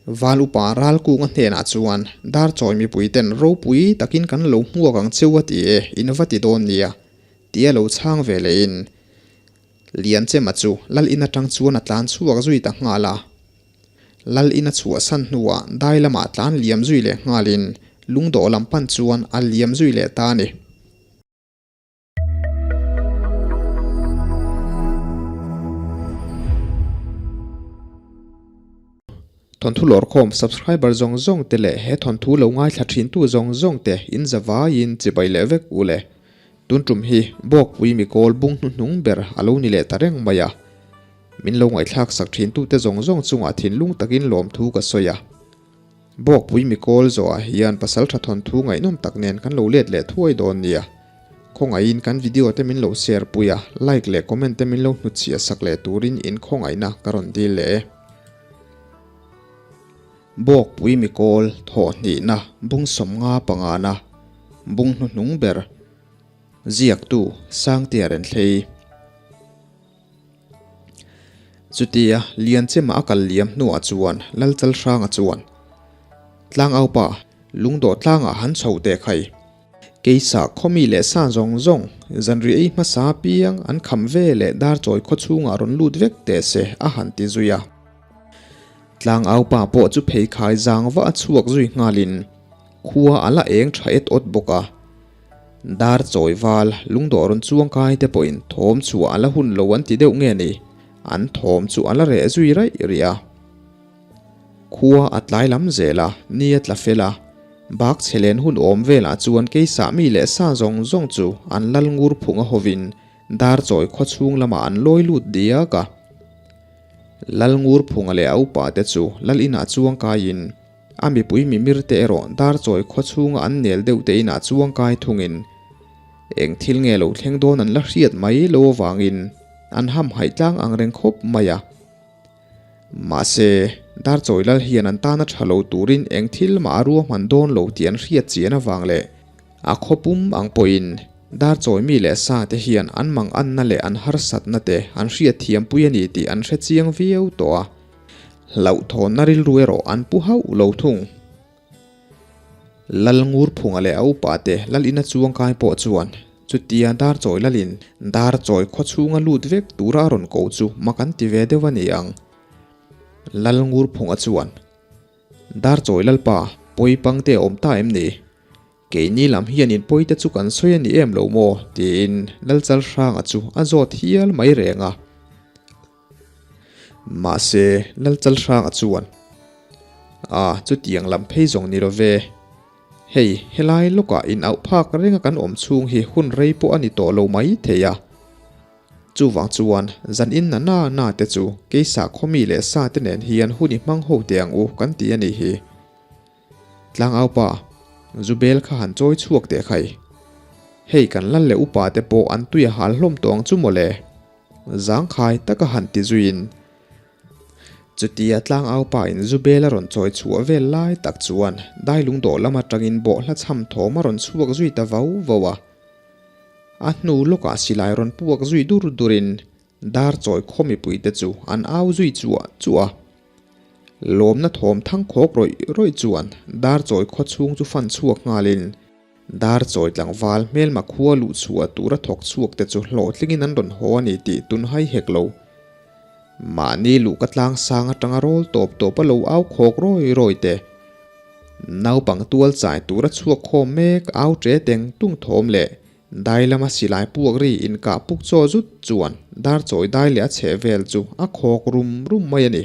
Val upa Ralkunga hnenah chuan Darchawi mipuiten ropui takin kan lo hmuak ang cheu a ti e, in va ti dawn nia, tia lo chhang ve lehin Lianchema chu Lal in atang chuan a tlan chhuak zui ta nghal a. Lal in a chhuahsan hnuah dai lamah tlan liam zui leh nghalin lungdawh lam pan chuan a liam zui leh ta a ni. Thawnthu lawrkhawm subscriber zawng zawng te leh he thawnthu lo ngaithla thintu zawng zawng te in za vaiin chibai leh vek u le. Tun tum hi Bawkpui mikawl bung hnuhnung ber a lo ni leh ta reng mai a. Min lo ngaihthlak sak thintu te zawng zawng chungah thinlung takin lawmthu ka sawi a. Bawkpui mikawl zawhah hian pasaltha thawnthu ngaihnawm tak nen kan lo let leh thuai dawn nia. Khawngaihin kan video te min lo share pui a, like leh comment te min lo hnutchhiah sak leh turin in khawngaihna ka rawn dil leh e. Bawkpui mikawl thawhhnihna bung sawmnga pangana bung hnuhnung ber ziaktu Sangtea Renthlei. Chutia Lianchema a kal liam hnuah chuan Lalchalhranga chuan, Tlangaupa, lungdawh tlangah han chho teh khai. Keisa khawmi leh sa zawng zawng, zanriah ei hmasa piang an kham ve leh darchawi khaw chhungah rawn lut vek teh se a han ti zui a. Tlangaupa pawh chu pheikhai zang va a chhuak zui nghalin khua a la eng tha et awt bawk a. Dar chawi val lungdawh rawn chuang kai te pawhin thawm chhuah a la hun lo an ti deuh nge ni, an thawm chu a la reh zui raih rih a. Khua a tlai lam zel a, ni a tla fel a, bak chhe len hun awm velah chuan keisah mi leh sa zawng zawng chu an lal ngur phung a hovin dar chawi khaw chhung lamah an lawi lut diak a. Lal ngur phunga leh a upa te chu lal inah chuang kaiin, A mipui mimir te erawh Darchawi khaw chhunga an nel deuh te inah chuang kai thungin eng thil nge lo thleng dawn an la hriat mai lo avangin an ham haih tlang ang reng khawp mai a. Mahse, Darchawi lal hian an tana tha lo turin eng thil mah a ruahman dawn lo tih an hriat chian avang leh a khaw pum ang pawhin Darchawi mi leh sa te hian an manganna leh an harsatna te an hriat thiampui a ni tih an hre chiang viau tawh a. Hlauhthawnna rilru erawh an pu hauh lo thung. Lal Ngurphunga leh a upa te Lal ina chuang kai pawh chuan chutia Darchawi Lalin Darchawi khaw chhunga lut vek tura a rawn ko chu mak an ti ve deuh a ni ang. Lal Ngurphunga chuan, Darchawi Lalpa, pawi pangte a awm ta em ni? Keini lam hian in pawite chu kan sawi a ni em lo maw? tiin Lal Chalhranga chu a zawt hial mai reng a. Mahse, Lal Chalhranga chuan, A, chutiang lam phei zawng ni lo ve. Hei, helai lawkah in auh phak renga kan awm chhung hi hun rei pawh a ni tawh lo mai thei a. Chuvang chuan, zan in na na na te chu keisa khawmi leh sa te nen hian hun i hmang ho teh ang u kan ti a nih hi. Tlangaupa, Zubel kha han chawi chhuak teh khai. Hei kan lal leh upa te pawh an tui a hal hlawm tawh ang chu mawle. Zangkhai taka han ti zuiin chutia tlangaupa in Zubel a rawn chawi chhuah vel lai tak chuan dailung dawh lam atangin bawhhla chham thawm a rawn chhuak zui ta vau vau a. A hnu lawkah silai rawn puak zui dur durin dar chawi khaw mipuite chu an au zui chuah chuah a. Lawmna thawm thang khawk rawih rawih chuan dar chawi khaw chhung chu fan chhuak nghalin Dar chawi tlangval hmelma khua luh chhuah tura thawk chhuak te chu hlawhtlingin an rawn haw a ni tih tun hai hek lo. Mahni luh ka tlang sang atanga rawl tawp tawp a lo au khawk rawi rawi te. Naupang tual chai tura chhuak khawm mek au tre teng tung thawm leh dai lama silai puak ri inkah puk chaw zut chuan dar chawi dai leh a chheh vel chu a khawk rum rum mai a ni.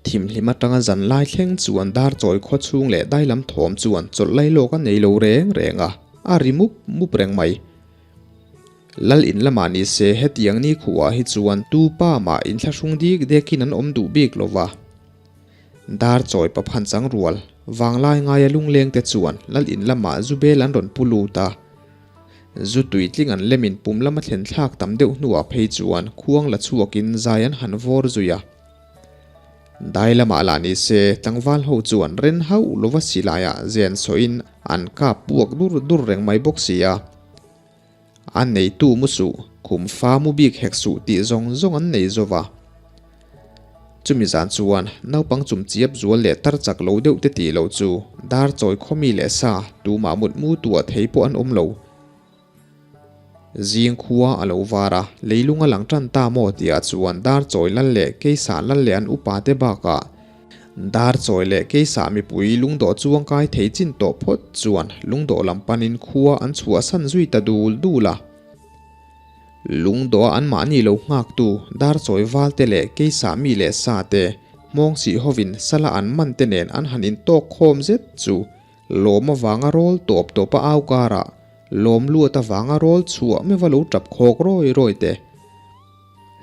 Thimhlim atanga zan lai thleng chuan dar chawi khaw chhung leh dai lam thawm chuan chawlh lai lawk a nei lo reng reng a, a ri mup mup reng mai. Lal in lamah ni se hetiang ni khuhah hi chuan tu pa mah inthlahrung dik dekin an awm duh bik lo va. Dar chawi pa phan chang rual, vanglai ngaia lungleng te chuan lal in lamah zu bel an rawn pu lut a. Zu tuitling an lemin pum lama thlen thlak tam deuh hnuah phei chuan khuang la chhuakin zai an han vawr zui a. Dai lamah lah ni se tlangval ho chuan ren hauh lova silaiah zen sawhin an kap puak dur dur reng mai bawk si a. A neitu mu suh, khum fa mu bik hek suh tih zawng zawng an nei zo va. Chumi zan chuan naupang chumchiap zual leh tar chak lo deuh te tih loh chu dar chawi khawmi leh sa tumah mutmu tuah thei pawh an awm lo. Zing khua a lo var a, leilung a lang tan ta maw tihah chuan dar chawi lal leh keisah lal leh an upa te bakah dar chawi leh keisah mipui lungdawh chuang kai thei chin tawh phawt chuan lungdawh lam panin khua an chhuahsan zui ta dul dul a. Lungdawha anmahni lo nghaktu Darchawi valte leh Keisa mi leh sa te, hmawng sih hovin sala an man te nen an han intawk khawm zet chu lawm avanga rawl tawp tawp a au karah lawm luat avanga rawl chhuah meuha lo tap khawk rawi rawi te,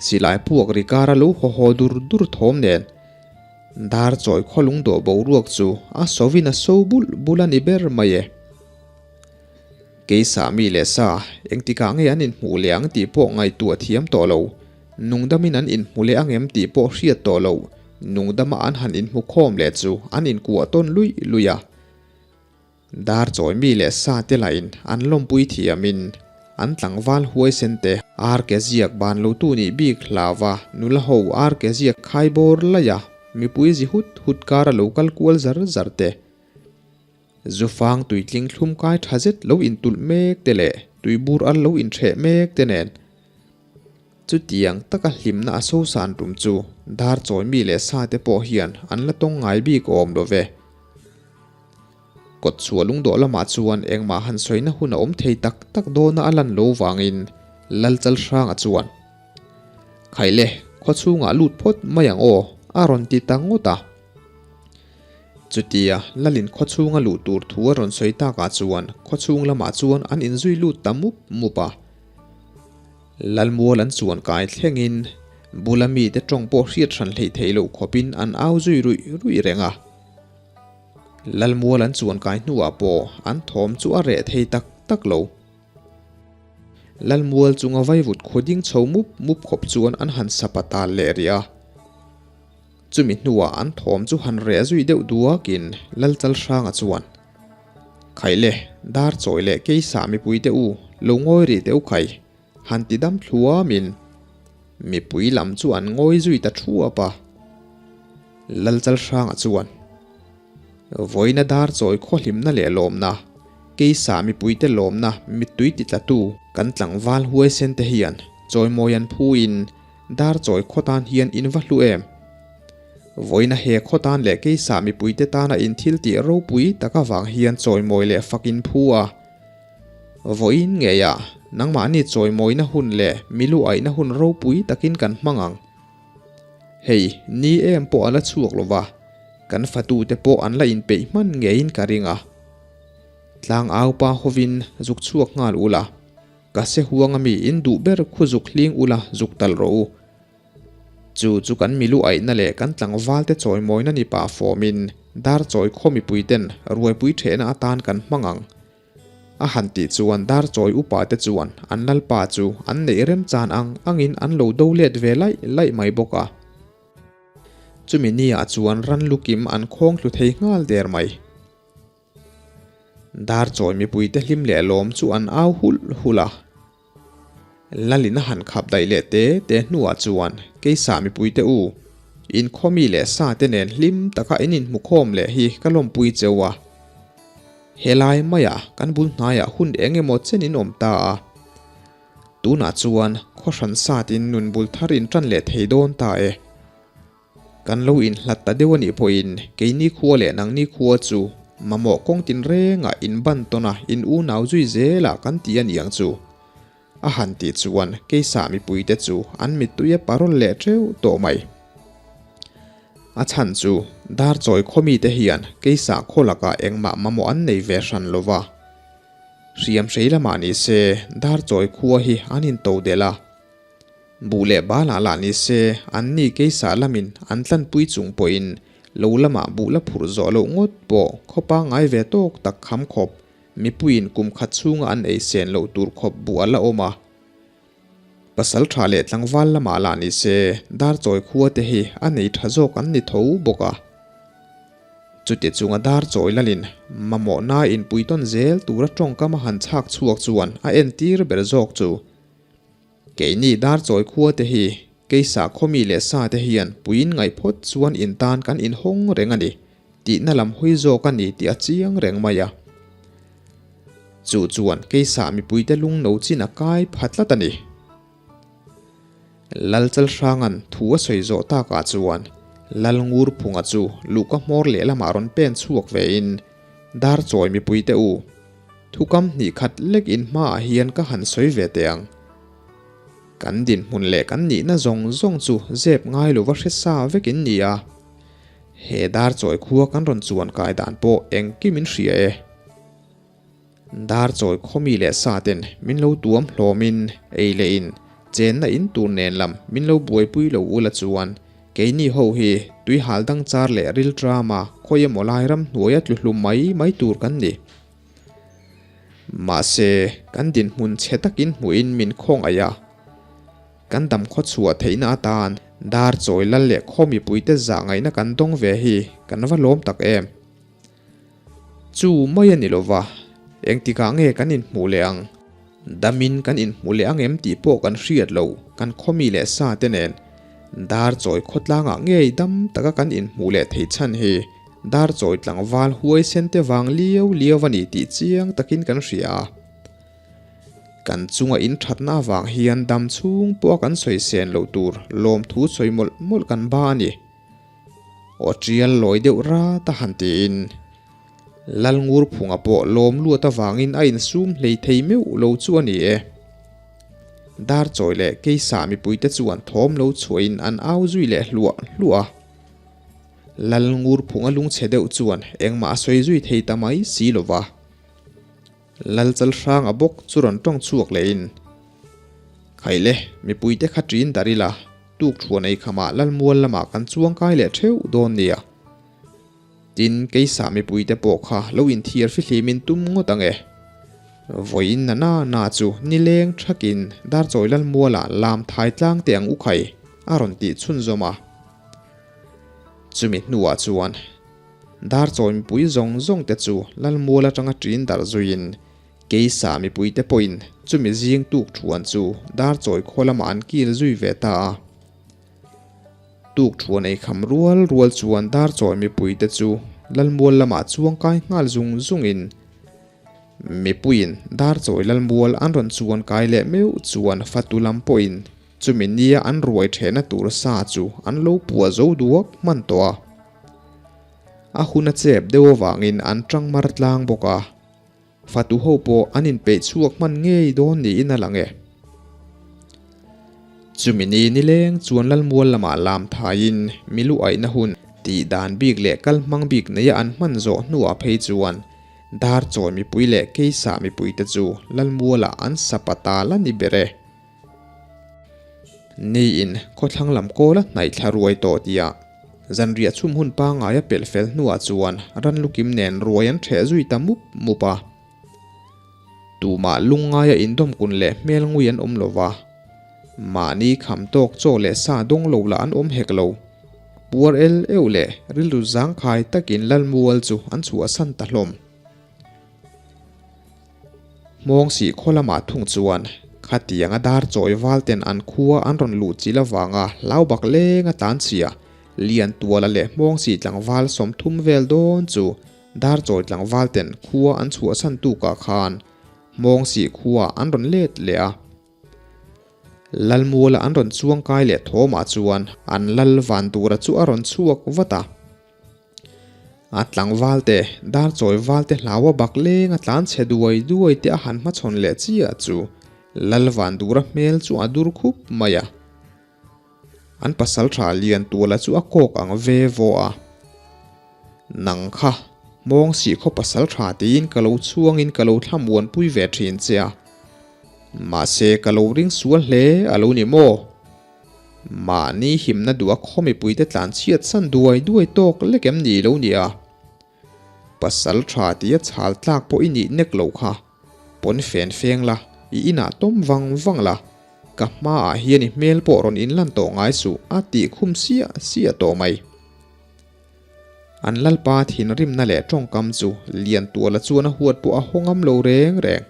silai puak ri kara lo haw haw dur dur thawm nen Darchawi khaw lungdawh boruak chu a sovin a so bulh bulh a ni ber mai e. Keisa mi leh sa, engtikah nge an inhmuh leh ang tih pawh ngaihtuah thiam tawh lo. Nungdamin an inhmu leh ang em tih pawh hriat tawh lo. Nungdama an han inhmu khawm leh chu an inkuah tawn luih luih a. Dar chawi mi leh sa te lahin an lawmpui thiamin an tlangval huaisen te ar ke ziak ban lo tu nih bik hlauva nula ho ar ke ziak khai bawr laih a, mipui zi hut hut kar a lo kal kual zar zar te. Zufang tuitling thlum kai tha zet lo intulh mek te leh tuibur al lo inhreh mek te nen chutiang taka hlimna a sosan tum chu dar chawi mi leh sa te pawh hian an la tawng ngai bik awm lo ve. Kawtchhuah lungdawh lamah chuan engmah han sawina hun a awm thei tak tak dawna a lan lo vangin Lalchalhranga chuan Khaile khawchhungah lut phawt mai ang aw a rawn ti ta ngawt a. Chutia Lalin khawchhunga luh tur thu a rawn sawi takah chuan khawchhung lamah chuan an inzui lut ta mup mup a. Lalmual an chuan kai thlengin bula mite tawng pawh hriat hran hleih theih loh khawpin an au zui ruih ruih reng a. Lalmual an chuan kai hnuah pawh an thawm chu a reh thei tak tak lo. Lalmual chunga vaivut khaw ding chho mup mup khawp chuan an han sapa tal leh rih a. Chumi hnuah an thawm chu han reh zui deuh duakin Lalchalhranga chuan, Khaile, dar chawi leh keisa mipuite u, lo ngawi rih teh u khai, han ti dam thluamin mipui lam chu an ngawi zui ta thuap a. Lalchalhranga chuan, Vawiina dar chawi khawhlimna leh lawmna, keisa mipuite lawmna mittui titlatu kan tlangval huaisen te hian chawimawi an phuin, Dar chawi khaw tan hian in va hlu em? Vawiina he khaw tan leh keisa mipuite tana in thil tih ropui tak avang hian chawimawi leh fak in phu a. Vawiin ngeiah nangmahni chawimawina hun leh milu aihna hun ropui takin kan hmang ang. Hei, ni em pawh a la chhuak lo va, kan fatute pawh an la inpeih hman ngeiin ka ring a. Tlangau pa hovin zuk chhuak nghal ula. Ka se huang ami in duh ber khu zuk hling ula zuk tal rawh u. Chu chu kan milu aihna leh kan tlangval te chawimawina ni pah fawmin dar chawi khaw mipui ten ruaipui thehna atan kan hmang ang. A han tih chuan dar chawi upa te chuan an lalpa chu an neih remchan ang angin an lo do let ve laih laih mai bawk a. Chumi ni ah chuan ran lukim an khawng thlu thei nghal der mai. Dar chawi mipuite hlim leh lawm chu an au hulh hulh a. Lalin a han khap daih leh te te hnuah chuan keisa mipuite u, in khawmi leh sa te nen hlim taka in inhmu khawm leh hi ka lawmpui cheu a. Helai maiah kan bul hnaiah hun eng emaw chen in awm ta a. Tunah chuan khaw hran satin nun bul thar in tan leh thei dawn ta e. Kan lo inhlat ta deuh a nih pawhin keini khua leh nangni khua chu mamawh kawng tinrengah inban tawn a, in unau zui zelah kan ti a ni ang chu. A han tih chuan keisa mipuite chu an mittui a parawl leh teuh tawh mai. A chhan chu Darchawi khaw mite hian keisa khaw lakah engmah mamawh an nei ve hran lo va. Hriamhrei lamah ni se Darchawi khua hi an into delh a. Buh leh balah lah ni se, an ni keisa lamin an tlanpui chung pawhin lo lamah buh la phurh zawh loh ngawt pawh khaw pangngai ve tawk tak kham khawp mipuiin kum khat chhunga an ei sen loh tur khawp buh a la awm a. Pasal tha leh tlangval lamah lah ni se, dar chawi khua te hi a nei tha zawk an ni tho bawk a. Chuti chunga dar chawi lalin mamawhna inpuitawn zel tura tawngkam a han chhak chhuak chuan a entir ber zawk chu. Keini Darchawi khua te hi Keisa khawmi leh sa te hian puiin ngaih phawt chuan in tan kan inhawng reng a ni tihna lam hawi zawk a ni tih a chiang reng mai a. Chu chuan Keisa mipuite lung no chin a kai pha tlat a ni. Lal Chalhranga'n thu a sawi zawh takah chuan Lal Ngurphunga chu luhka hmawr lehlamah rawn pen chhuak vein dar chawi mipuite u, thukam hnih khat lek in hmaah hian ka han sawi ve teh ang. Kan dinhmun leh kan nihna zawng zawng chu zep ngai lova hre sa vek in ni a, he dar chawi khua kan rawn chuan kai dan pawh engkim in hria e. Dar chawi khawmi leh sa ten min lo tuam hlawmin ei leh in chenna in tur nen lam min lo buaipui lo ula chuan keini ho hi tuihal dang char leh riltrama khawi emaw lai ram hnuaia tlu hlum mai mai tur kan ni. Mahse, kan dinhmun chhe takin hmuhin min khawngaih a. Kan dam khawchhuah theihna atan dar chawi lal leh khaw mipuite zah ngaihna kan dawng ve hi kan va lawm tak em. Chu mai a ni lova, engtikah nge kan inhmuh leh ang? Damin kan inhmu leh ang em tih pawh kan hriat lo, kan khawmi leh sa te nen dar chawi khawtlangah ngei dam taka kan inhmuh leh theih chhan hi dar chawi tlangval huaisen te vang liau liau a ni tih chiang takin kan hria a. Kan chunga in thatna avang hian dam chhung pawha kan sawi sen loh tur lawmthu sawi mawlh mawlh kan ba a ni. Aw tial lawi deuh rat a han tiin. Lalngurphunga pawh lawm luat avangin a insum hlei thei meuh lo chu a ni e. Darchawi leh Keisa mipuite chuan thawm lo chhuahin an au zui leh hluah hluah a. Lalngurphunga lungchhe deuh chuan engmah a sawi zui thei ta mai si lo va. Lalchalhranga bawk chu rawn tawng chhuak lehin, Khaile, mipuite kha ṭin darh ila, tukthuan ei khamah Lalmual lamah kan chuangkai leh ṭheuh dawn nia. Tin, keisa mipuite pawh kha lo inthiar fihlimin tum ngawt ang e. Vawiin na na na chu nileng thakin Darchawi Lalmuala lam thai tlang teh ang u khai, a rawn tih chhunzawm a. Chumi hnuah chuan Darchawi mipui zawng zawng te chu Lalmual atanga ṭin darh zuiin keisa mipuite pawhin chumi zing tuk thuan chu Darchawi khaw lamah an kil zui ve ta a. Tuk thuan ei kham rual rual chuan Darchawi mipuite chu Lalmual lamah chuang kai nghal zung zungin mipuiin Darchawi Lalmual an rawn chuan kai leh meuh chuan fatu lam pawhin chumi nia an ruai thehna tur sa chu an lo puah zo duak hman tawh a. A hun a chep deuh avangin an tang mar tlang bawk a. Fatu ho pawh an inpeih chhuak hman ngei dawn niin a lang e. Chumi ni nileng chuan Lalmual lamah lam thaiin milu aihna hun tih dan bik leh kal hmang bik neia an hman zawh hnuah phei chuan Darchawi mipui leh Keisa mipuite chu Lalmualah an sapa ta la ni ber e. Niin khawthlang lam kawl a hnaih thla ruai tawh tia zanriah chhum hun pangngai a pelh fel hnuah chuan ranlukim nen ruai an ṭheh zui ta mup mup a. Tumah lungngaia indawmkun leh hmel ngui an awm lo va, mahni kham tawk chaw leh sa dawng lo lah an awm hek lo. Puar el euh leh rilru zangkhai takin Lalmual chu an chhuahsan ta hlawm. Hmawngsih khaw lamah thung chuan khatianga dar chawi val ten an khua an rawn luh chilh avanga hlau bak leng a tlan chhia Liantuala leh Hmawngsih tlangval 30 vel dawn chu dar chawi tlangval ten khua an chhuahsan tukah khan Hmawngsih khua an rawn let leh a. Lalmuala an rawn chuangkai leh thawmah chuan an lal van tura chu a rawn chhuak vat a. A tlangval te, dar chawi val te hlaua bak leng a tlan chhe duai duai te a han hmachhawn leh chiah chu Lal Vandura hmel chu a dur khup mai a. An pasal tha Liantuala chu a kawk ang ve vaw a. Nang kha, mawng sih khaw pasal tha tiin ka lo chhuangin ka lo thlamuanpui ve thin che a. Mahse ka lo ring sual hle a lo ni maw? Mahni himna duh a khaw mipuite tlan chhiat san duai duai tawk lek em ni lo nia. Pasal tha tia chhal tlak pawh i nih nek lo kha. Pawn fen feng la, i inah tawm vang vang la. Ka hmaah hian i hmel pawh rawn inlan tawh ngai suh a tih khum siah siah tawh mai. An lalpa thinrimna leh tawngkam chu Liantuala chuan a huat pawh a haw ngam lo reng reng.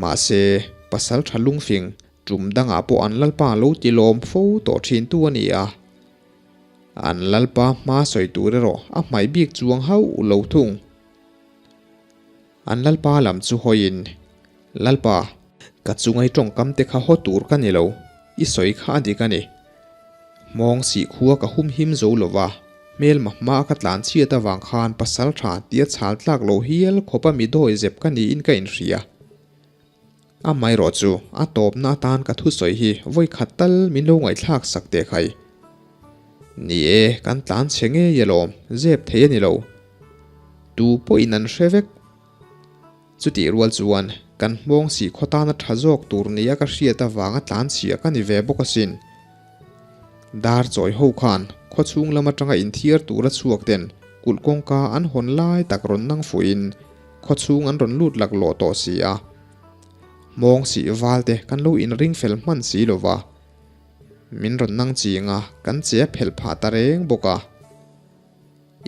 Mahse, pasal tha lungfing. Tum dangah pawh an lalpa lo ti lawm fo tawh thintu a ni a. An lalpa hma sawi tur erawh a hmaih bik chuang hauh lo thung. An lalpa lam chu hawiin, Lalpa, ka chungai tawngkam te kha haw tur ka ni lo, i sawi kha a dik a ni. Hmawng sih khua ka hum him zo lo va, hmelma hma ka tlan chhiat avang khan pasal tha tia chhal tlak lo hial khawpa mi dawi zep ka niin ka inhria. Amaherawh chu a tawpna atan ka thusawi hi vawi khat tal min lo ngaihthlak sak teh khai. Ni e, kan tlan chhe ngei alawm, zep thei a ni lo. Tu pawhin an hre vek. Chutih rual chuan kan hmawng sih khaw tana tha zawk tur nia ka hriat avanga tlan chhia ka ni ve bawk asin. Dar chawi ho khan khaw chhung lam atanga inthiar tura chhuak ten kulh kawngka an hawn lai tak rawn nang fuhin khaw chhung an rawn lut laklawh tawh si a. Hmawng sih val te kan lo inring fel hman si lo va. Min rawn nang ching a, kan che a phelh phah ta reng bawk a.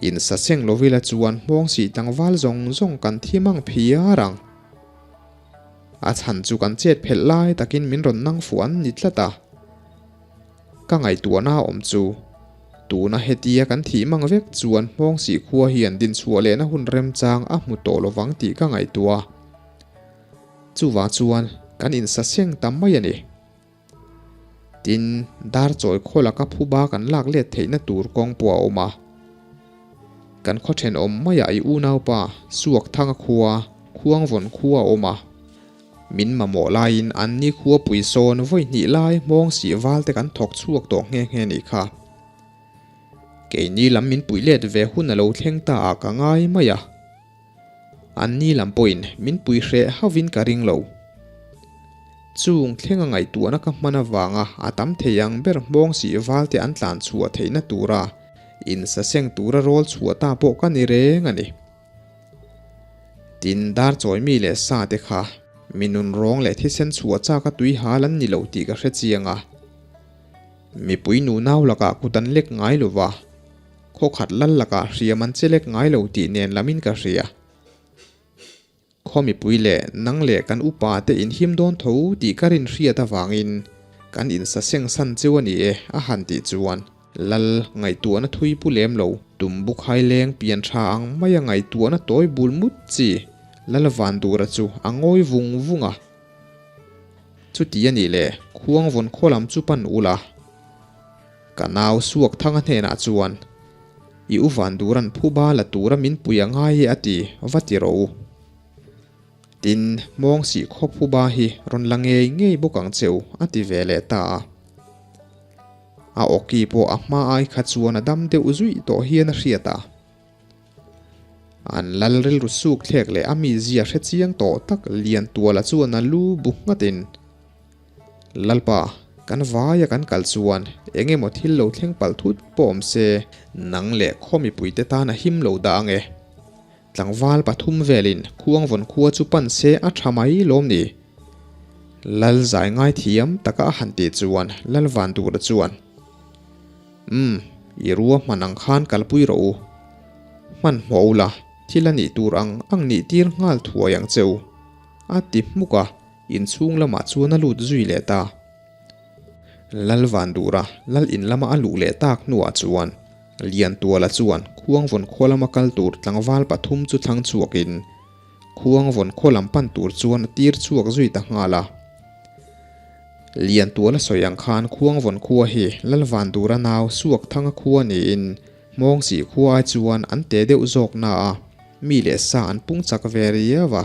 In sa seng lo ila chuan hmawng sih tlangval zawng zawng kan thi mang phiar ang. A chhan chu kan chet phelh lai takin min rawn nang fuh an ni tlat a. Ka ngaihtuahna a awm chu, tuna hetia kan thih mang vek chuan hmawng sih khua hian dinchhuah lehna hun remchang a hmu tawh lovang tih ka ngaihtuah a. Chuvang chuan kan in sa seng ta mai a ni. Tin, dar chawi khaw laka phuba kan lak let theihna tur kawng pawh a awm a. Kan khaw thenawm maiah i unaupa Suakthanga khua, Khuangvawn khua a awm a. Min mamawh laiin anni khua pui sawn vawi hnih lai hmawng sih val te kan thawk chhuak tawh nghe nghe nih kha. Keini lam min puih let ve hun a lo thleng ta ah ka ngai mai a. Anni lam pawhin min pui hreh hauhin ka ring lo. Chung thlenga ngaihtuahna ka hman avanga a tam thei ang ber hmawng sih val te an tlan chhuah theihna tura insaseng tura rawl chhuah ta pawh ka ni reng a ni. Tin, dar chawi mi leh sa te kha mi nun rawng leh thisen chhuah chak a tui hal an ni lo tih ka hre chiang a. Mipui nunau lakah kut an lek ngai lo va, khaw khat lal lakah hriam an che lek ngai lo tih nen lamin ka hria. Khaw mipui leh nang leh kan upa te inhim dawn tho tih ka rin hriat avangin kan insaseng san cheu a ni e a han tih chuan Lal ngaihtuahna thui pu lem lo tum bukhai leng pian tha ang maia ngaihtuahna tawi bul mut chi Lal Vandura chu a ngawi vung vung a. Chuti a nih leh Khuangvawn khaw lam chu pan ula. Ka nau Suakthanga hnenah chuan, I u Vanduran phuba la tura min pui a ngai e a ti, va ti rawh u. Tin, Hmawng sih khaw phuba hi rawn la ngei ngei bawk ang che u, a ti ve leh ta a. A awki pawh a hma ai kha chuan a dam deuh zuih tawh hian a hriat a. An lal rilru suk thlek leh a mizia hre chiang tawh tak Liantuala chuan a lu bu nghatin, Lalpa, kan vaia kan kal chuan eng emaw thil lo thleng palh thut pawh awm se, nang leh khaw mipuite tan a him lo dah ang e. Tlangval pathum velin Khuangvawn khua chu pan se a tha mai lawm ni? Lal zai ngai thiam taka a han tih chuan Lal Vandura chuan, Umm, i rua hman ang khan kalpui rawh u. Hmanhmawh ula, thil a nih tur ang ang nih tir nghal thuai ang che u, a ti hmuk a. Inchhung lamah chuan a lut zui leh ta. Lal Vandura lal in lama a luh leh tak hnuah chuan Liantuala chuan Khuangvawn khaw lama kal tur tlangval pathum chu thlang chhuakin Khuangvawn khaw lam pan tur chuan a tir chhuak zui ta nghal a. Liantuala sawi ang khan Khuangvawn khua hi Lal Vandura nau Suakthanga khua niin Hmawngsih khua ai chuan an te deuh zawk na a, mi leh sa an pung chak ve riau a.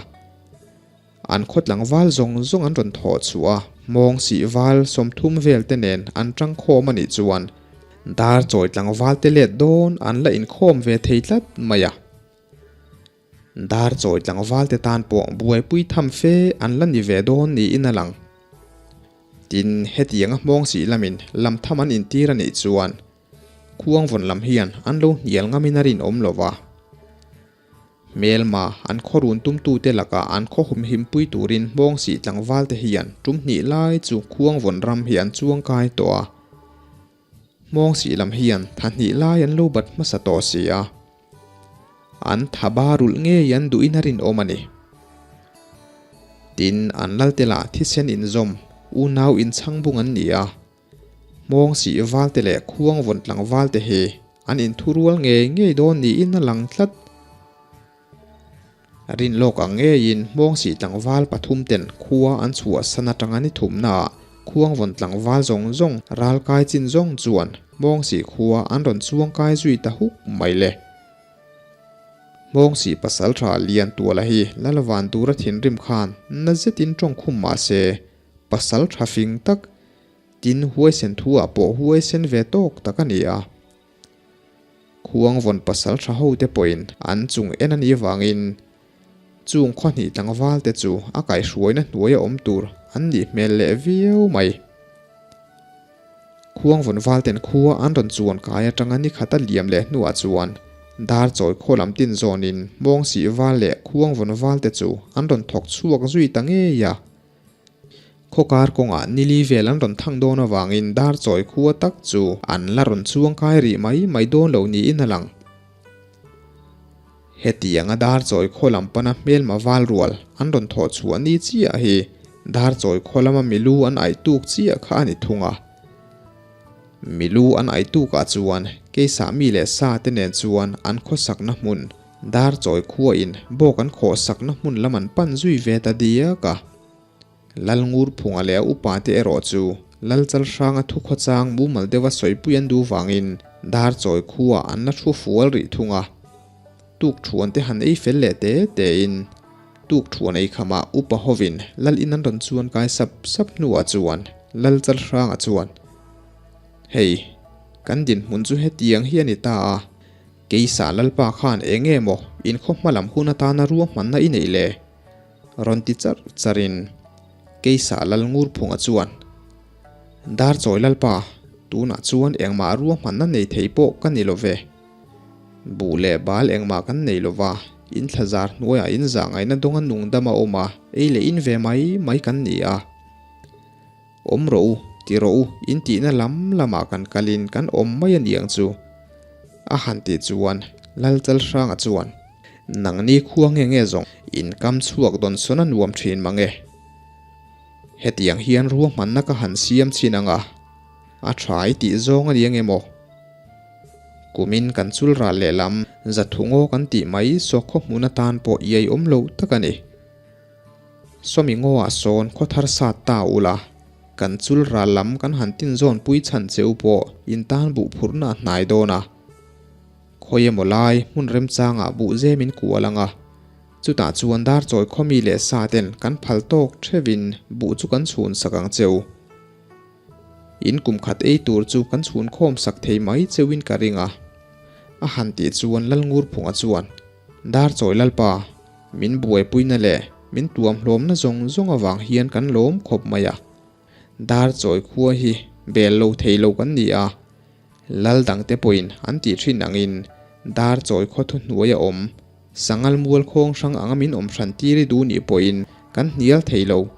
An khaw tlangval zawng zawng an rawn thawh chhuah a, hmawng sih val 30 vel te nen an tang khawm a nih chuan dar chawi tlangval te let dawn an la inkhawm ve thei tlat mai a. Dar chawi tlangval te tan pawh buaipui tham fe an la ni ve dawn niin a lang. Tin, hetianga hmawng sih lamin lam tham an intir a nih chuan Khuangvawn lam hian an lo hnial ngamin a rinawm lo va. Hmelma, an khaw run tumtute lakah an khaw humhimpui turin hmawng sih tlangvalte hian tum hnih lai chu Khuangvawn ram hi an chuang kai tawh a. Hmawng sih lam hian tha hnih lai an lo bat hmasa tawh si a. An tha ba rulh ngei an duhin a rinawm a ni. Tin, an lalte lah thisen inzawm. Unau inchhangbung an ni a. Hmawngsih valte leh khuangvawn tlangvalte hi an inthurual ngei ngei dawn niin a lang tlat. Rin lawk ang ngeiin Hmawngsih tlangval pathumten khua an chhuahsan atanga ni thumnaah Khuangvawn tlangval zawng zawng ralkai chin zawng chuan Hmawngsih khua an rawn chuangkai zui ta huk mai le. Hmawngsih pasaltha Liantuala hi Lalvan tura thinrim khan na zetin tawngkhum mah se pasaltha fing tak tin huaisen thu-ah pawh huaisen ve tawk tak a ni a. Khuangvawn pasal tha hote pawhin an chung en a nih vangin chung khawhnih tlangval te chu a kaihhruaina hnuaia awm tur an nih hmel leh viau mai. Khuangvawn valten khua an rawn chuan kai atanga ni khat a liam leh hnuah chuan dar chawi khaw lam tin zawnin Hmawngsih val leh Khuangvawn valte chu an rawn thawk chhuak zui ta ngei a. Khawkar kawngah nili vel an rawn thang dawn avangin dar chawi khua tak chu an la rawn chuang kai rih mai mai dawn lo niin a lang. Hetianga dar chawi khaw lam pana hmelma val rual an rawn thawh chhuah ni chiah hi dar chawi khaw lama milu an aih tuk chiah kha a ni thung a. Milu an aih tukah chuan keisah mi leh sa te nen chuan an khawsakna hmun dar chawi khuain bawk an khawhsakna hmun lam an pan zui ve ta diak a. Lalngurphunga leh a upate erawh chu Lalchalhranga thukhawchang mumal deuha sawipui an duh vangin Darchawi khuaah an la thu fual rih thung a. Tukthuan te han ei fel leh te tein tukthuan ei khamah upa hovin Lal in an rawn chuan kai sap sap hnuah chuan Lalchalhranga chuan, Hei, kan dinhmun chu hetiang hi a ni ta a, Keisa Lalpa khan eng nge maw inkhaw hma lam hun atana ruahmanna i neih le? Rawn ti char charin Keisa Lalngurphunga chuan, Darchawi Lalpa, tunah chuan engmah ruahmanna nei thei pawh ka ni lo ve. Buh leh bal engmah kan nei lo va, in thlazar hnuaiah in zahngaihna dawnga nungdam a awm a, ei leh in ve mai mai kan ni a. Awm rawh u, ti rawh u, in tihna lam lamah kan kalin kan awm mai a niang chu. A han tih chuan Lalchalhranga chuan, Nangni khua nge nge zawng in kam chhuak dawn sawn a nuam thin mang e. Hetiang hian ruahmanna ka han siam chin ang a, a tha i tih zawng a ni ang emaw? Kumin kan chul ral lehlam zathu ngaw kan tih mai sawkhaw hmun atan pawh iai awm lo tak a ni. Sawmi ngawah sawn khaw thar sat ta ula, kan chul ral lam kan han tinzawn pui chhan che u pawh in tan buh phurhna a hnai dawn a. Khawi emaw lai hmun remchangah buh zem in kual ang a, chutah chuan dar chawi khawmi leh sa ten kan phal tawk theuhin buh chu kan chhun sak ang cheu. In kum khat ei tur chu kan chhun khawm sak thei mai cheuin ka ring a. A han tih chuan Lalngurphunga chuan, Dar chawi Lalpa, min buaipuina leh min tuamhlawmna zawng zawng avang hian kan lawm khawp mai a. Dar chawi khua hi bel lo thei lo kan ni a. Lal dangte pawhin an tih thin angin dar chawi khaw thuhnuai a awm. Sangal mual khawng hrang anga min awm hran tir i duh nih pawhin kan hnial thei lo.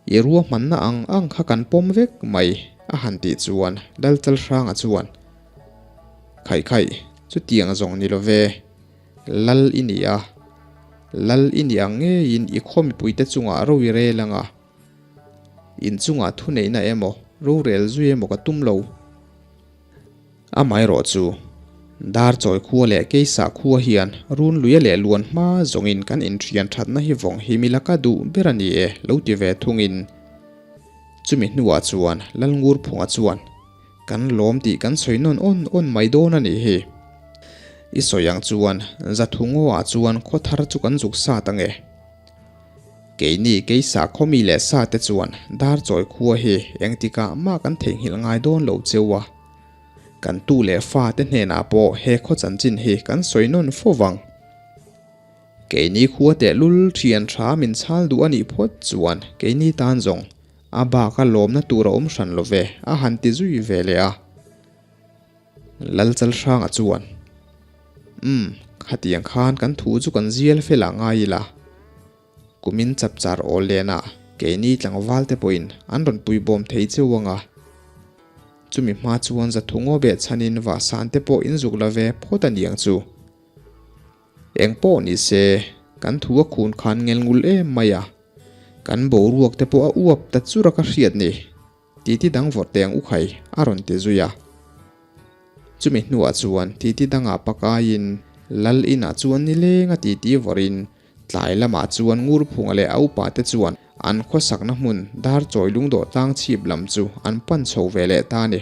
I ruahmanna ang ang kha kan pawm vek mai, a han tih chuan Lalchalhranga chuan, Khaih khaih, chutiang zawng ni lo ve. Lal i ni a. Lal i ni ang ngeiin i khaw mipuite chungah ro i rel ang a. In chungah thuneihna emaw, rorel zui emaw ka tum lo. Amaherawh chu, Darchawi khua leh Keisa khua hian runluia leh luan hma zawngin kan inṭhian ṭhatna hi vawng hi mi laka duh ber a ni e lo ti ve thungin chumi hnuah chuan Lalngurphunga chuan kan lawm tih kan sawi nawn awn awn mai dawn a nih hi. I sawi ang chuan Zathungaw-ah chuan khaw thar chu kan zuk sat ang e. Keini Keisa khawmi leh sa te chuan Darchawi khua hi engtikah mah kan theihnghilh ngai dawn lo cheu a. Kan tu leh fa te hnenah pawh he khaw chanchin hi kan sawi nawn fo vang. Keini khua tehlul thian tha min chhal duh a nih phawt chuan keini tan zawng a bak a lawmna tur a awm hran lo ve a han ti zui ve leh a. Lalchalhranga chuan, Umm, khatiang khan kan thu chu kan zial fel ah ngai ila. Kumin chapchar awl lenah keini tlangval te pawhin an rawn puibawm thei cheu ang a. Chumi hma chuan zathu ngaw beh chhanin vahsan te pawh in zuk la ve phawt a niang chu. Eng pawh ni se, kan thu a khun khan ngelngul em mai a. Kan boruak te pawh a uap ta chur a ka hriat ni. Titi dang vawrh teh ang u khai, a rawn ti zui a. Chumi hnuah chuan titi dangah pakaiin Lal inah chuan nileng a titi vawrhin tlai lamah chuan Ngurphunga leh a upa te chuan an khawsakna hmun dar chawi lungdawh tlang chhip lam chu an pan chho ve leh ta a ni.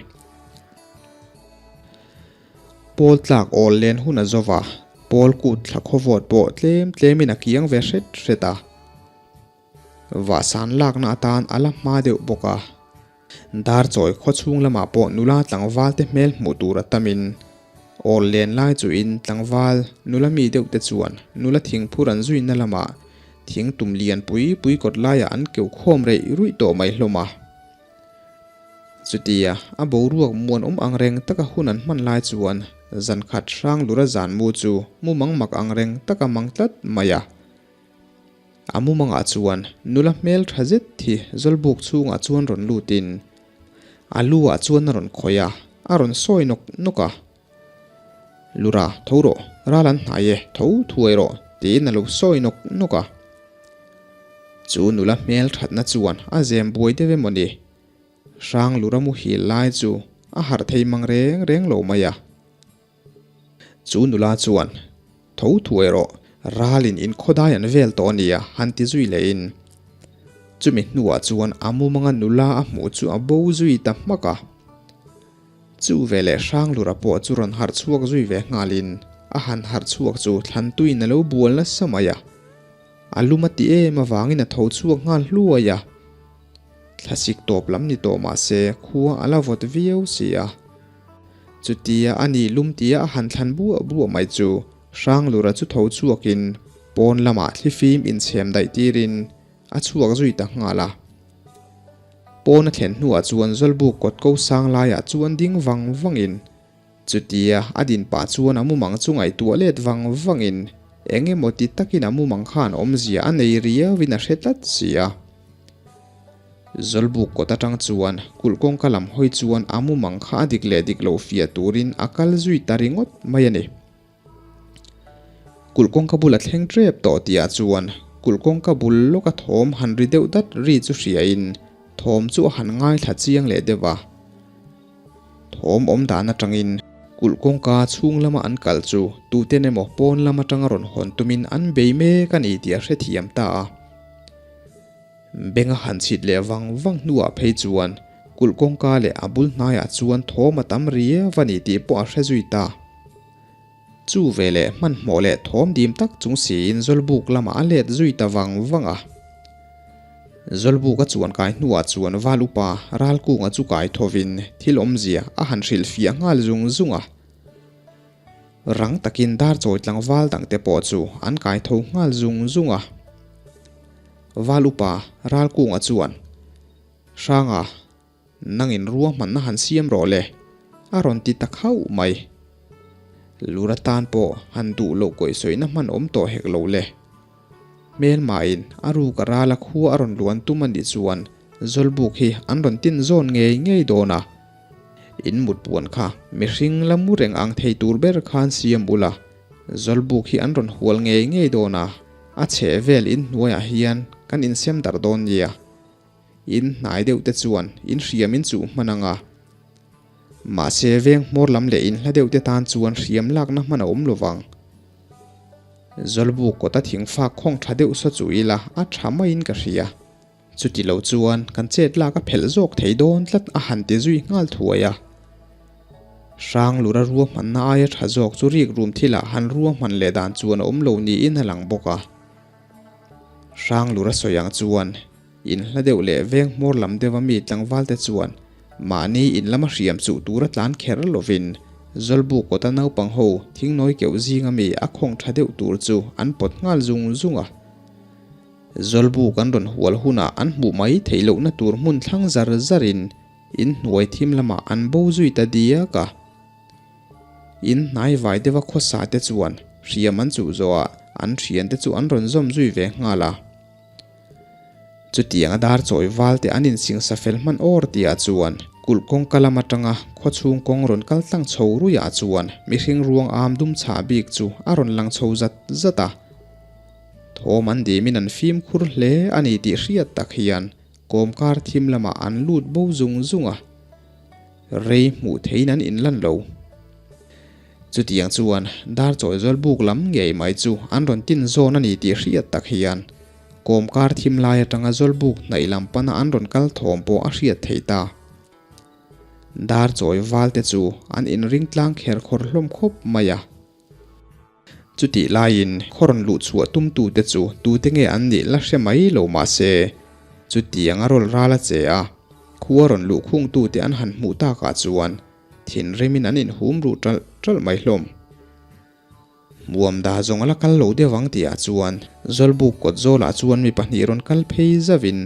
Pawl tlak awl len hun a zo va, pawl kut thla khawvawt pawh tlem tlemin a kiang ve hret hret a. Vahsan lakna atan a la hma deuh bawk a. Darchawi khaw chhung lamah pawh nula tlangval te hmel hmuh tur a tamin awl len lai chuhin tlangval nula mi deuh te chuan nula thingphur an zuina lamah thing tum lian pui pui kawt laiah an keuh khawm reih ruih tawh mai hlawm a. Chutia a boruak muanawm ang reng taka hun an hman lai chuan zan khat hrang lura zan mu chu mumang mak ang reng taka mang tlat mai a. A mumangah chuan nula hmel tha zet hi zawlbuk chhungah chuan rawn lutin a lu ah chuan a rawn khawih a, a rawn sawi nawk nawk a. Lura, tho rawh, ral an hnai e, tho thuai rawh, tiin a lo sawi nawk nawk a. Chu nula hmel thatna chuan a zem buai deuh emaw ni? Hrang lura muhil lai chu a harh thei mang reng reng lo mai a. Chu nula chuan, Tho thuai rawh, ralin in khawdai an vel tawh a nia, han ti zui lehin. Chumi hnuah chuan a mumanga nula a hmuh chu a bo zui ta hmak a. Chu veleh Hranglura pawh chu rawn harh chhuak zui ve nghalin a han harh chhuak chu thlantuiin a lo bual nasa mai a. A lum a ti em avangin a tho chhuak nghal hluai a. Thlasik tawp lam ni tawh mah se khua a la vawt viau si a. Chutia a ni lum tia a han thlan buah buah mai chu Hranglura chu tho chhuakin pawn lamah thlifim inchhem daih tirin a chhuak zui ta nghal a. Pawn a thlen hnuah chuan Zawlbuk kawt ko sang laiah chuan ding vang vangin chutia a din pah chuan a mumang chu ngaihtuah let vang vangin eng emaw ti takin a mumang khan awmzia a nei riauin a hre tlat si a. Zawlbuk kawt atang chuan kulh kawngka lam hawi chuan a mumang kha a dik leh dik lo fiah turin a kal zui ta ringawt mai a ni. Kulh kawngka bul a thleng tep tawh tihah chuan kulh kawngka bul lawka thawm han ri deuh dat ri chu hriain thawm chu a han ngaithla chiang leh deuh a. Thawm awm dan atangin kulh kawngka chhung lama an kal chu tuten emaw pawn lam atanga rawn hawn tumin an bei mek a ni tih a hrethiam ta a. Beng a han chhit leh vang vang hnuah phei chuan kulh kawngka leh a bul hnaiah chuan thawm a tam riau a ni tih pawh a hre zui ta. Chu veleh hmanhmawh leh thawm dim tak chung siin Zawlbuk lamah a let zui ta vang vang a. Zawlbuk a chuan kai hnuah chuan Val upa Ralkunga chu kai thovin thil awmzia a han hrilhfiah nghal zung zung a. Rang takin dar chawi tlangval dangte pawh chu an kai tho nghal zung zung a. Val upa Ralkunga chuan, Hranga, Nangin ruahmanna han siam rawh le, a rawn ti ta khauh mai. Lur atan pawh han duh loh kawihsawihna hman awm tawh hek lo le. Hmelmain a ruk a ral a khua a rawn luan tum a nih chuan Zawlbuk hi an rawn tin zawn ngei ngei dawn a. In mutpuan kha mihring la mu reng ang thei tur ber khan siam ula, Zawlbuk hi an rawn hual ngei ngei dawn a, a chheh vel in hnuaiah hian kan insem darh dawn nia. In hnai deuh te chuan in hriam in chuh hman ang a. Mahse veng hmawr lam leh in hla deuh te tan chuan hriam lakna hman a awm lo vang. Zawlbuk kawta thing fak khawng tha deuh saw chu ila a tha maiin ka hria. Chuti lo chuan kan chet lak a phelh zawk thei dawn tlat a han ti zui nghal thuai a. Hranglura ruahmanna aia tha zawk chu rik rum thilah han ruahman leh dan chuan a awm lo niin a lang bawk a. Hranglura sawi ang chuan In hla deuh leh veng hmawr lam deuha mi tlangvalte chuan mahni in lama hriam chuh tura tlan kher lovin Zawlbuk kawta naupang ho thingnawi keuh zinga mi a khawng tha deuh tur chu an pawt nghal zung zung a. Zawlbuk an rawn hual hunah an hmuh mai theih lohna tur hmun thlang zar zarin in hnuai thim lamah an bo zui ta diak a. In hnai vai deuha khawsa te chuan hriam an chuh zawhah an thiante chu an rawn zawm zui ve nghal a. Chutiang a dar chawi val te an insingsa fel hman awr tihah chuan kulh kawngka lam atanga khawchhung kawng rawn kal tlang chho ruiah chuan mihring ruang am dum chhah bik chu a rawn lang chho zat zat a. Thawm an dimin an fimkhur hle a ni tih hriat tak hian kawmkar thim lamah an lut bo zung zung a, rei hmuh theiin an inlan lo. Chutiang chuan dar chawi zawl buk lam ngei mai chu an rawn tin zawn a ni tih hriat tak hian kawmkar thim lai atanga zawl buk hnaih lam pana an rawn kal thawm pawh a hriat theih ta. Dar chawi val te chu an inring tlang kher khawr hlawm khawp mai a. Chutih laiin khaw rawn luh chhuah tumtute chu tute nge an nih la hre mai lo mah se, chutiang a rawl ral a che a, khua rawn luh khungtute an han hmuh takah chuan thinrimin an inhum ruh ṭalh ṭalh mai hlawm. Hmuam dah zawng a la kal lo deuh ang tihah chuan Zawlbuk kawt zawlah chuan mi pahnih rawn kal phei zauhin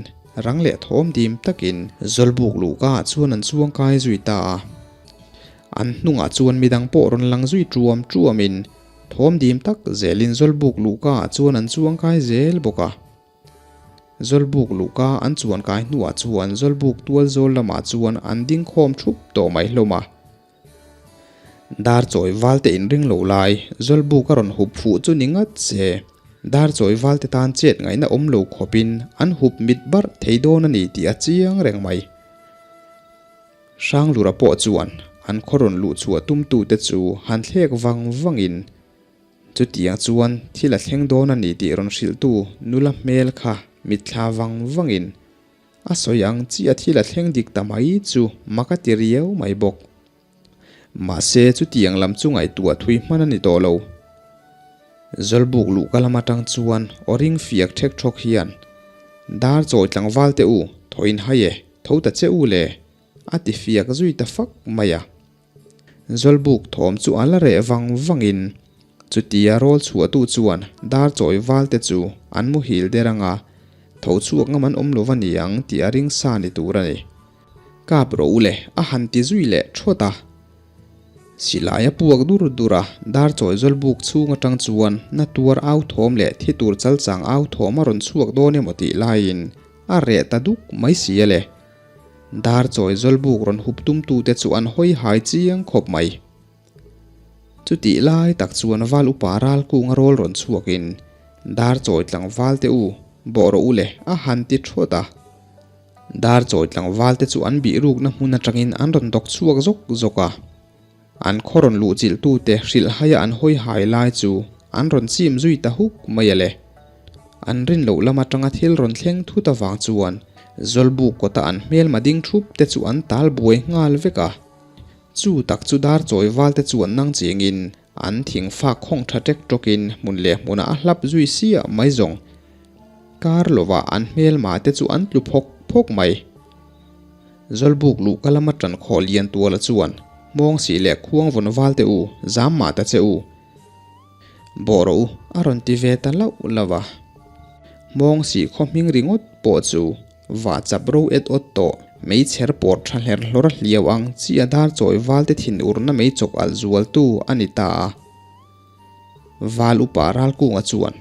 rang leh thawm dim takin Zawlbuk luhkaah chuan an chuang kai zui ta a. An hnungah chuan midang pawh rawn lang zui ṭuam ṭuamin thawm dim tak zelin Zawlbuk luhkaah chuan an chuang kai zel bawk a. Zawlbuk luhka an chuan kai hnuah chuan Zawlbuk tual zawl lamah chuan an ding khawm ṭhup tawh mai hlawm a. Dar chawi valte inring lo lai Zawlbuk a rawn hup fuh chu ni ngat se, dar chawi valte tan chet ngaihna awm lo khawpin an hup mit barh thei dawn a ni tih a chiang reng mai. Hranglura pawh chuan an khaw rawn luh chhuah tumtute chu han thlek vang vangin chutiang chuan thil a thleng dawn a ni tih rawn hrilhtu nula hmel kha mitthla vang vangin a sawi ang chiah thil a thleng dik ta mai chu mak a ti riau mai bawk. Mahse chutiang lam chu ngaihtuah thui hman a ni tawh lo. Zawlbuk luhka lam atang chuan aw ring fiak thek thawk hian, Dar chawi tlangval teh u, thaw in hai e, tho ta che u le, a ti fiak zui ta fak mai a. Zawlbuk thawm chu a la reh vang vangin chutia rawl chhuahtu chuan dar chawi val te chu an muhil der anga tho chhuak ngam an awm lo va niang tih a ring sa ni tur a ni. Kap rawh u le, a han ti zui leh thawt a. Silai a puak dur dur a, dar chawi zawlbuk chhung atang chuan na tuar au thawm leh thi tur chalchang au thawm a rawn chhuak dawn emaw tih laiin a reh ta duk mai si a le. Dar chawi zawlbuk rawn hup tumtute chu an hawi hai chiang khawp mai. Chutih lai tak chuan val upa ral kunga rawl rawn chhuakin dar chawi tlangval te u bawh rawh u le a han ti thawt a. Dar chawi tlangval te chu an bih rukna hmun atangin an rawn dawk chhuak zawk zawk a. An khaw rawn luh chilhtute hrilh haia an hawi hai lai chu an rawn chim zui ta huk mai a le. An rin loh lam atanga thil rawn thleng thut avang chuan Zawlbuk kawta an hmelma ding thup te chu an tal buai nghal vek a. Chu tak chu dar chawi val te chuan nang chingin an thing fak khawng tha tek tawkin hmun leh hmunah a hlap zui siah mai zawng. Kar lovah an hmelma te chu an tlu phawk phawk mai. Zawlbuk luh ka lama tan khawh lian tuala chuan hmawng sih leh khuang vawn val te u, zam mah ta che u. Bawh rawh u, a rawn ti ve ta lauh lauh a. Hmawng sih khaw hming ringawt pawh chu vah chap ro et awt tawh, meichher pawr tha hler hlawr a hliau ang chi a dar chawi val te thin urna mei chawk alh zualtu a ni ta a. Val upa Ralkunga chuan,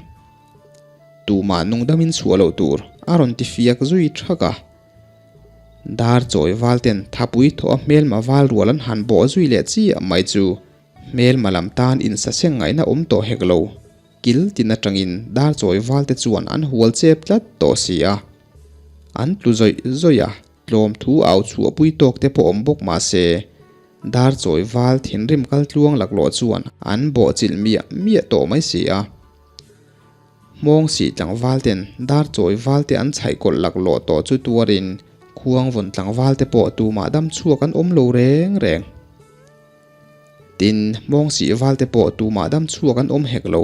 Tumah nungdamin chhuah loh tur, a rawn ti fiak zui thak a. Dar chawi val ten thapui thawh a hmelma val rual an han bawh zui leh chiah mai chu hmelma lam tan insaseng ngaihna awm tawh hek lo. Kil tin atangin dar chawi val te chuan an hual chep tlat tawh si a. An tlu zawih zawih a, tlawm thu au chhuah pui tawk te pawh awm bawk mah se, dar chawi val thinrim kal tluang laklawh chuan an bawh chilh miah miah tawh mai si a. Hmawng sih tlangval ten dar chawi val te an chhaih kawlh laklawh tawh chu tuarin khuang vawn tlangval te pawh tumah dam chhuak an awm lo reng reng. Tin, hmawng sih val te pawh tumah dam chhuak an awm hek lo.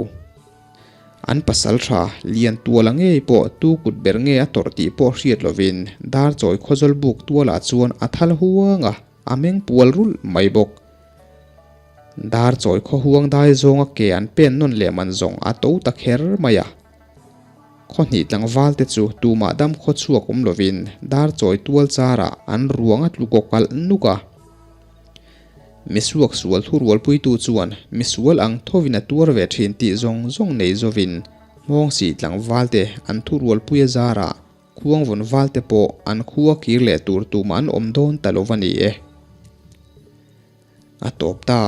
An pasal tha lian tuala ngei pawh tu kut ber nge a tawrh tih pawh hriat lovin dar chawi khawzawl buk tualah chuan a thal huang a, a meng pual rulh mai bawk. Dar chawi khaw huang dai zawnga ke an pen nawn leh man zawng a to ta kher mai a. Khaw hnih tlangval te chu tumah dam khaw chhuak awm lovin dar chawi tual charah an ruang a tlu kaw kalh nuk a. Misuak sual thu rualpuitu chuan misual ang thovin a tuar ve thin tih zawng zawng nei zovin hmawng sih tlangval te an thu rualpui a zarah Khuang vawn val te pawh an khua kir leh tur tumah an awm dawn ta lo va ni e. A tawp ta.